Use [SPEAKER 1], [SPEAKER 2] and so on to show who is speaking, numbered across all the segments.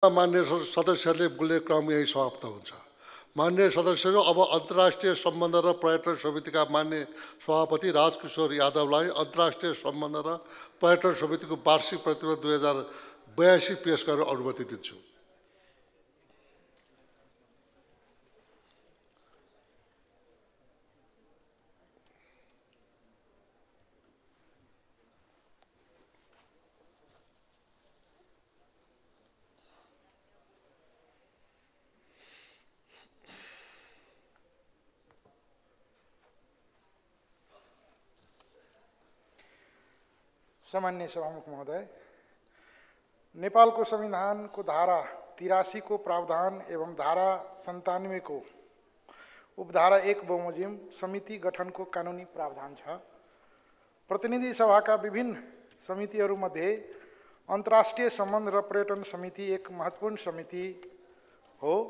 [SPEAKER 1] मान्य सदस्यहरूले बोल्ने क्रम यही समाप्त हुन्छ। मान्य सदस्यहरू, अब अन्तर्राष्ट्रिय सम्बन्ध र पर्यटन समितिका मान्य सभापति राजकिशोर यादवलाई अन्तर्राष्ट्रिय सम्बन्ध र पर्यटन समितिको वार्षिक प्रतिवेदन 2082 पेश गरेर अनुमति दिन्छु।
[SPEAKER 2] सामान्य सभामुख महोदय, नेपालको संविधानको धारा 83 को प्रावधान एवं धारा 97 को उपधारा 1 बमोजिम समिति गठनको कानुनी प्रावधान छ। प्रतिनिधि सभाका विभिन्न समितिहरूमध्ये अन्तर्राष्ट्रिय सम्बन्ध र पर्यटन समिति एक महत्त्वपूर्ण समिति हो।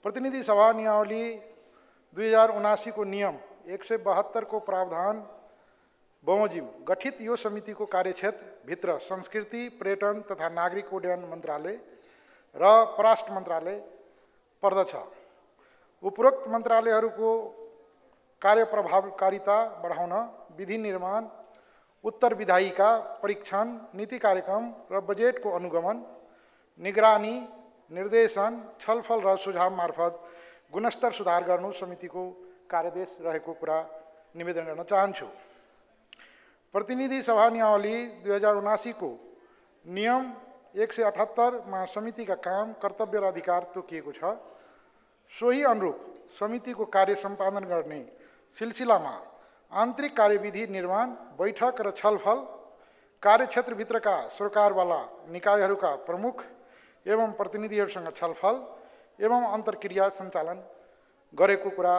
[SPEAKER 2] प्रतिनिधि सभा नियमावली 2079 को नियम 172 को प्रावधान बमोजिम गठित यो समितिको कार्यक्षेत्र भित्र संस्कृति, पर्यटन तथा नागरिक उड्डयन मन्त्रालय र परराष्ट्र मन्त्रालय पर्दछ। उपरोक्त मन्त्रालयहरूको कार्यप्रभावकारिता बढाउन विधि निर्माण, उत्तरविधायिका, परीक्षण, नीति कार्यक्रम र बजेटको अनुगमन, निगरानी, निर्देशन, छलफल र सुझाव मार्फत गुणस्तर सुधार गर्नु समितिको कार्यदेश रहेको कुरा निवेदन गर्न चाहन्छु। प्रतिनिधि सभा नियमावली 2079 को नियम 178 मा समितिका काम, कर्तव्य र अधिकार तोकिएको छ। सोही अनुरूप समितिको कार्य सम्पादन गर्ने सिलसिलामा आन्तरिक कार्यविधि निर्माण, बैठक र छलफल, कार्यक्षेत्रभित्रका सरकारवाला निकायहरूका प्रमुख एवं प्रतिनिधिहरूसँग छलफल एवं अन्तर्क्रिया सञ्चालन गरेको कुरा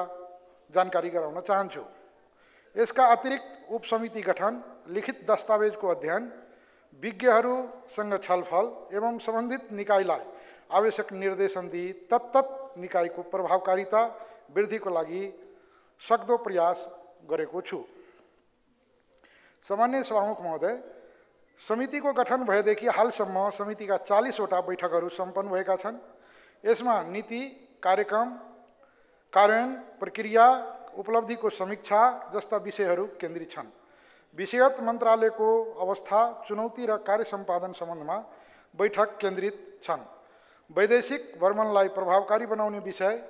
[SPEAKER 2] जानकारी गराउन चाहन्छु। यसका अतिरिक्त उपसमिति गठन, लिखित दस्तावेजको अध्ययन, विज्ञहरूसँग छलफल एवं सम्बन्धित निकायलाई आवश्यक निर्देशन दिई तत्त निकायको प्रभावकारिता वृद्धिको लागि सक्दो प्रयास गरेको छु। सामान्य सभामुख महोदय, समितिको गठन भएदेखि हालसम्म समितिका 40 वटा बैठकहरू सम्पन्न भएका छन्। यसमा नीति, कार्यक्रम, कार्यान्वयन, प्रक्रिया, उपलब्धिको समीक्षा जस्ता विषयहरू केन्द्रित छन्। विषयगत मन्त्रालयको अवस्था, चुनौती र कार्य सम्पादन सम्बन्धमा बैठक केन्द्रित छन्। वैदेशिक भ्रमणलाई प्रभावकारी बनाउने विषय,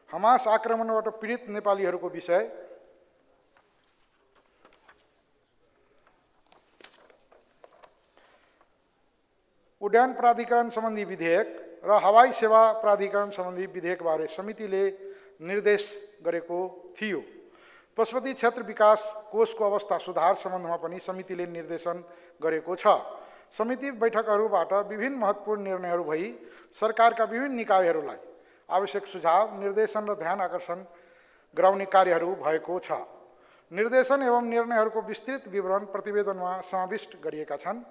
[SPEAKER 2] हमास आक्रमणबाट पीडित नेपालीहरूको विषय, उड्डयन प्राधिकरण सम्बन्धी विधेयक र हवाई सेवा प्राधिकरण सम्बन्धी विधेयकबारे समितिले निर्देश गरेको थियो। पशुपति क्षेत्र विकास कोषको अवस्था सुधार सम्बन्धमा पनि समितिले निर्देशन गरेको छ। समिति बैठकहरूबाट विभिन्न महत्त्वपूर्ण निर्णयहरू भई सरकारका विभिन्न निकायहरूलाई आवश्यक सुझाव, निर्देशन र ध्यान आकर्षण गराउने कार्यहरू भएको छ। निर्देशन एवं निर्णयहरूको विस्तृत विवरण प्रतिवेदनमा समाविष्ट गरिएका छन्।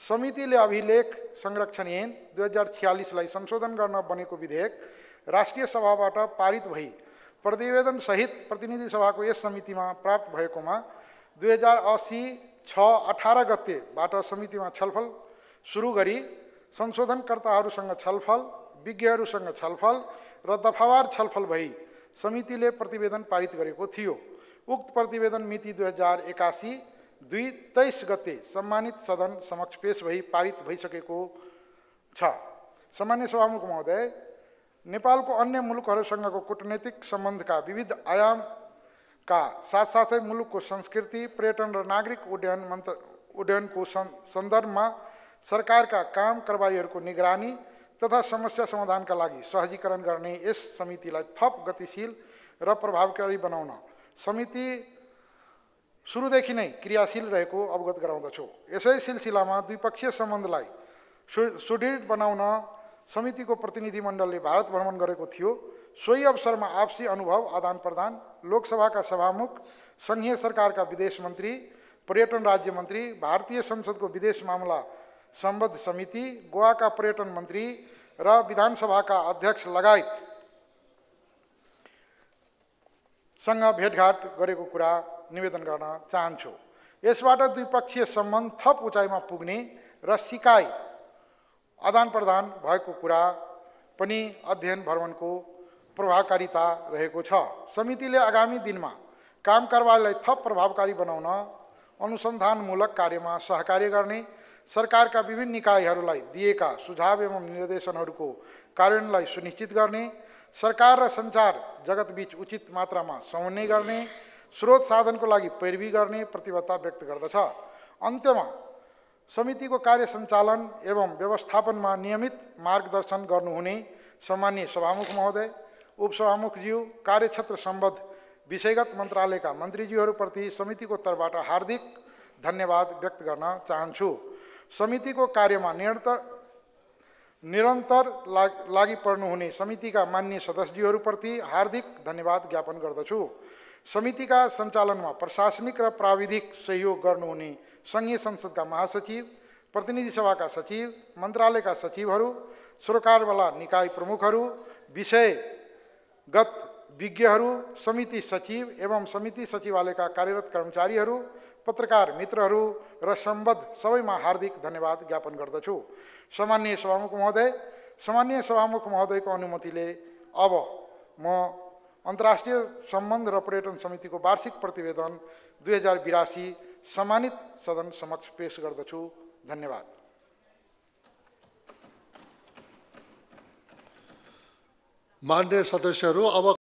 [SPEAKER 2] समितिले अभिलेख संरक्षण ऐन 2046 लाई संशोधन गर्न बनेको विधेयक राष्ट्रिय सभाबाट पारित भई प्रतिवेदन सहित प्रतिनिधि सभाको यस समितिमा प्राप्त भएकोमा 2080/6/18 गतेबाट समितिमा छलफल सुरु गरी संशोधनकर्ताहरूसँग छलफल, विज्ञहरूसँग छलफल र दफावार छलफल भई समितिले प्रतिवेदन पारित गरेको थियो। उक्त प्रतिवेदन मिति 2081/2/23 गते सम्मानित सदन समक्ष पेश भई पारित भइसकेको छ। सामान्य सभामुख महोदय, नेपालको अन्य मुलुकहरूसँगको कूटनैतिक सम्बन्धका विविध आयामका साथसाथै मुलुकको संस्कृति, पर्यटन र नागरिक उड्डयनको सन्दर्भमा सरकारका काम कारबाहीहरूको निगरानी तथा समस्या समाधानका लागि सहजीकरण गर्ने यस समितिलाई थप गतिशील र प्रभावकारी बनाउन समिति सुरुदेखि नै क्रियाशील रहेको अवगत गराउँदछु। यसै सिलसिलामा द्विपक्षीय सम्बन्धलाई सुदृढ बनाउन समितिको प्रतिनिधिमण्डलले भारत भ्रमण गरेको थियो। सोही अवसरमा आपसी अनुभव आदान प्रदान, लोकसभाका सभामुख, सङ्घीय सरकारका विदेश मन्त्री, पर्यटन राज्य मन्त्री, भारतीय संसदको विदेश मामला सम्बद्ध समिति, गोवाका पर्यटन मन्त्री र विधानसभाका अध्यक्ष लगायत सँग भेटघाट गरेको कुरा निवेदन गर्न चाहन्छु। यसबाट द्विपक्षीय सम्बन्ध थप उचाइमा पुग्ने र सिकाइ आदान प्रदान भएको कुरा पनि अध्ययन भ्रमणको प्रभावकारिता रहेको छ। समितिले आगामी दिनमा काम कारबाहीलाई थप प्रभावकारी बनाउन अनुसन्धानमूलक कार्यमा सहकार्य गर्ने, सरकारका विभिन्न निकायहरूलाई दिएका सुझाव एवं निर्देशनहरूको कार्यान्वयनलाई सुनिश्चित गर्ने, सरकार र सञ्चार जगतबीच उचित मात्रामा समन्वय गर्ने, स्रोत साधनको लागि पैरवी गर्ने प्रतिबद्धता व्यक्त गर्दछ। अन्त्यमा समितिको कार्य सञ्चालन एवं व्यवस्थापनमा नियमित मार्गदर्शन गर्नुहुने सम्माननीय सभामुख महोदय, उपसभामुखज्यू, कार्यक्षेत्र सम्बद्ध विषयगत मन्त्रालयका मन्त्रीज्यूहरूप्रति समितिको तर्फबाट हार्दिक धन्यवाद व्यक्त गर्न चाहन्छु। समितिको कार्यमा निरन्तर लागि पर्नुहुने समितिका माननीय सदस्यज्यूहरूप्रति हार्दिक धन्यवाद ज्ञापन गर्दछु। समितिका सञ्चालनमा प्रशासनिक र प्राविधिक सहयोग गर्नुहुने सङ्घीय संसदका महासचिव, प्रतिनिधि सभाका सचिव, मन्त्रालयका सचिवहरू, सरोकारवाला निकाय प्रमुखहरू, विषयगत विज्ञहरू, समिति सचिव एवं समिति सचिवालयका कार्यरत कर्मचारीहरू, पत्रकार मित्रहरू र सम्बद्ध सबैमा हार्दिक धन्यवाद ज्ञापन गर्दछु। सम्माननीय सभामुख महोदयको अनुमतिले अब म अन्तर्राष्ट्रिय सम्बन्ध र पर्यटन समितिको वार्षिक प्रतिवेदन 2082 सम्मानित सदन समक्ष पेश गर्दछु। धन्यवाद।
[SPEAKER 1] मान्य सदस्यहरू, अब